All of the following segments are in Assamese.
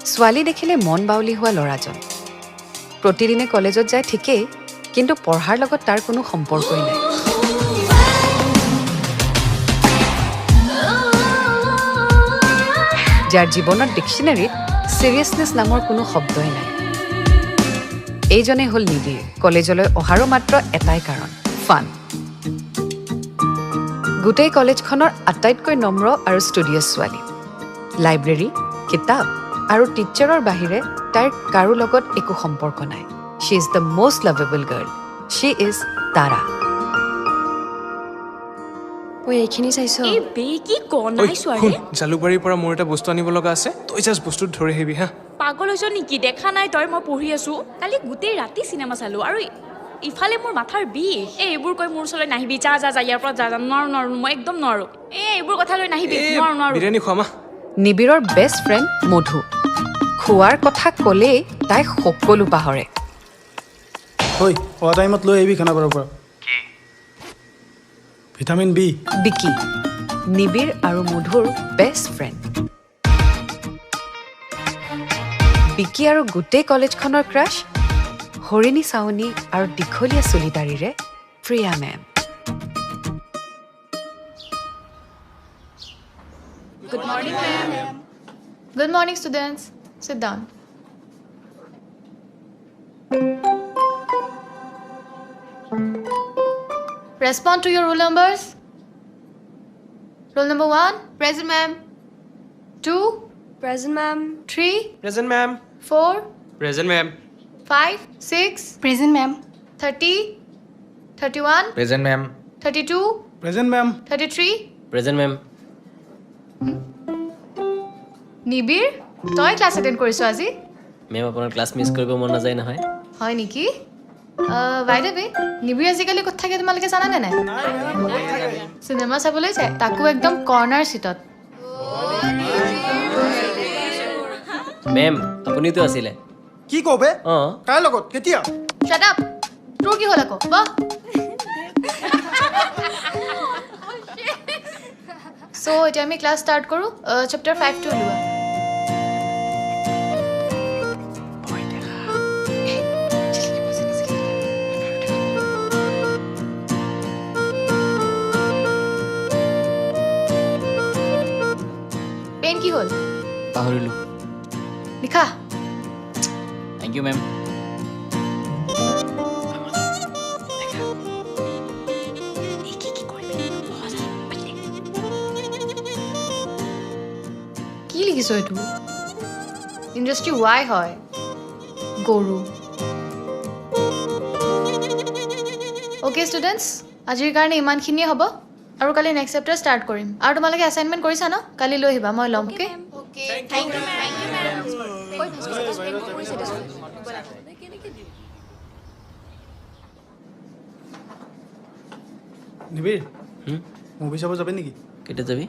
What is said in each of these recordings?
ছোৱালী দেখিলে মন বাউলি হোৱা ল'ৰাজন। প্ৰতিদিনে কলেজত যায় ঠিকেই, কিন্তু পঢ়াৰ লগত তাৰ কোনো সম্পৰ্কই নাই। যাৰ জীৱনত ডিকশ্যনেৰীত ছিৰিয়াছনেছ নামৰ কোনো শব্দই নাই, এইজনেই হ'ল নিবিৰ। কলেজলৈ অহাৰো মাত্ৰ এটাই কাৰণ, ফান। গোটেই কলেজখনৰ আটাইতকৈ নম্ৰ আৰু ষ্টুডিয়াছ ছোৱালী। লাইব্ৰেৰী, কিতাপ আৰু টিচাৰৰ বাহিৰে তাইৰ কাৰো লগত একো সম্পৰ্ক নাই। She is the most lovable girl. She is Tara. ঐ, এইখিনি চাইছ? এই বে, কি ঐ, গনাইছো। শুন, আৰে। জালুকবাৰীৰ পৰা মোৰ এটা বস্তু আনিব লগা আছে। তই জাষ্ট বস্তুটো ধৰি আহিবি হা। পাগল হৈছ নেকি? দেখা নাই তই, মই পঢ়ি আছো। কালি গোটেই ৰাতি চিনেমা চালো আৰু ইফালে মোৰ মাথাৰ বিষ। এই, এইবোৰ কৈ মোৰ ওচৰলৈ নাহিবি। যা যা যা, ইয়াৰ পৰা যা যা। নোৱাৰো নোৱাৰো, মই একদম নোৱাৰো। এই, এইবোৰ কথা লৈ নাহিবি। এই, নোৱাৰো নোৱাৰো। বিৰিয়ানী খুৱাম আহ। নিবিৰৰ বেষ্ট ফ্ৰেণ্ড মধু। খোৱাৰ কথা ক'লেই তাই সকলো পাহৰে। ঐ, অহা টাইমত লৈ আহিবি খানাপাৰাৰ পৰা ভিটামিন বি। বিকি, নিবিৰ আৰু মধুৰ বেষ্ট ফ্ৰেণ্ড। বিকি আৰু গোটেই কলেজখনৰ ক্ৰাছ হৰিণী চাৱনি আৰু দীঘলীয়া চুলিদাৰিৰে Priya ma'am. Good morning, ma'am. Good morning, students. Sit down. Respond to your roll numbers. Roll number 1. Present, ma'am. 2. Present, ma'am. 3. Present, ma'am. 4. Present, ma'am. 5, 6. Present, ma'am. 30, 31. Present, ma'am. 32. Present, ma'am. 33. Present, ma'am. নিবিৰ, তই ক্লাছ এটেণ্ড কৰিছ আজি? মেম, আপোনাৰ ক্লাছ মিছ কৰিব মন নাযায় নহয়। হয় নেকি? বাই the ৱে, নিবিৰ আজিকালি ক'ত থাকে তোমালোকে জানানে নাই? চিনেমা চাবলৈ যায়, তাকো একদম কৰ্ণাৰ চিটত। মেম, আপুনিতো আছিলে। কি কওঁ বে? অঁ। কাৰ লগত, কেতিয়া? Shut up! তোৰ কি হ'ল আকৌ? বাহ। চ' এতিয়া আমি ক্লাছ ষ্টাৰ্ট কৰোঁ। চেপ্টাৰ 5টো উলিওৱা। পেন কি হ'ল? পাহৰিলোঁ। লিখা। Thank you, ma'am. এই, কি কি কৰিবি? বহ, যা, পাতি দে। কি লিখিছ এইটো? ইণ্ডাষ্ট্ৰি ৱাই হয়, গৰু। অ'কে ষ্টুডেণ্টছ, আজিৰ কাৰণে ইমানখিনিয়ে হ'ব আৰু কালি নেক্সট চেপ্টাৰ ষ্টাৰ্ট কৰিম। আৰু তোমালোকে এছাইনমেণ্ট কৰিছা ন? কালি লৈ আহিবা, মই ল'ম। অ'কে। Thank you, ma'am. ঐ, কৰিছে দেচোন। নিবিৰ, মুভি চাব যাবি নেকি? কেতিয়া যাবি?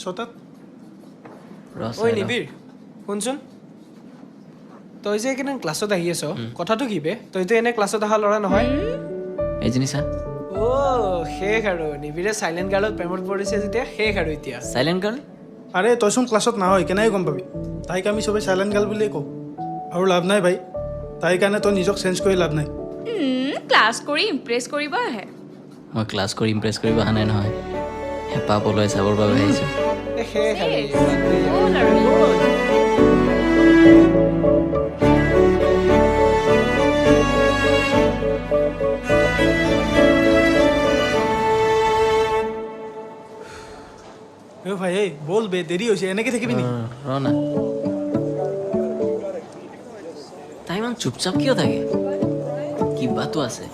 6টাত। ৰ, ঐ। চাই লওঁ। নিবিৰ, শুনচোন, তই যে এইকেইদিন ক্লাছত আহি আছ, কথাটো কি বে? তইতো এনে ক্লাছত অহা ল'ৰা নহয়। এইজনী চা। অ', শেষ আৰু। নিবিৰে চাইলেণ্ট গাৰ্লত প্ৰেমত পৰিছে যেতিয়া, শেষ আৰু এতিয়া। Silent girl? আৰে, তইচোন ক্লাছত নাহয়, কেনেকৈ গম পাবি? তাইক আমি চবেই চাইলেণ্ট গাৰ্ল বুলিয়ে কওঁ। আৰু লাভ নাই ভাই, তাইৰ কাৰণে তই নিজক চেঞ্জ কৰি লাভ নাই। ক্লাছ কৰি ইমপ্ৰেছ কৰিব আহে। মই ক্লাছ কৰি ইমপ্ৰেছ কৰিব অহা নাই নহয়, হেঁপাহ পলুৱাই চাবৰ বাবে আহিছোঁ। এ, শেষ আৰু। শেষ। বাদ দে আৰু। গ'ল আৰু। গ'ল। অ' ভাই, এই ব'ল বে, দেৰি হৈছে। এনেকৈ থাকিবি নেকি? ৰ না, তাই ইমান চুপচাপ কিয় থাকে? কিবাতো আছে।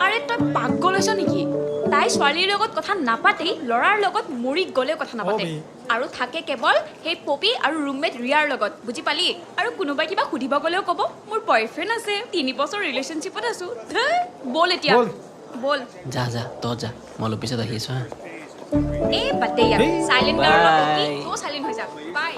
আৰে, তই পাগল হৈছ নেকি? তাই ছোৱালীৰ লগত কথা নাপাতেই, ল'ৰাৰ লগত মৰি গ'লেও কথা নাপাতে। বে। আৰু থাকে কেৱল সেই পপী আৰু ৰুমমেট ৰিয়াৰ লগত, বুজি পালি? আৰু কোনোবাই কিবা সুধিব গ'লেও ক'ব, মোৰ বয়ফ্ৰেণ্ড আছে, 3 বছৰ ৰিলেশ্যনশ্বিপত আছো। ধেই, ব'ল এতিয়া। ব'ল। ব'ল। যা যা, তই যা, মই অলপ পিছত আহি আছোঁ হা। এই, বাদ দে ইয়াক। চাইলেণ্ট গাৰ্লৰ কি? Bye. তই চাইলেণ্ট হৈ যা। বাই।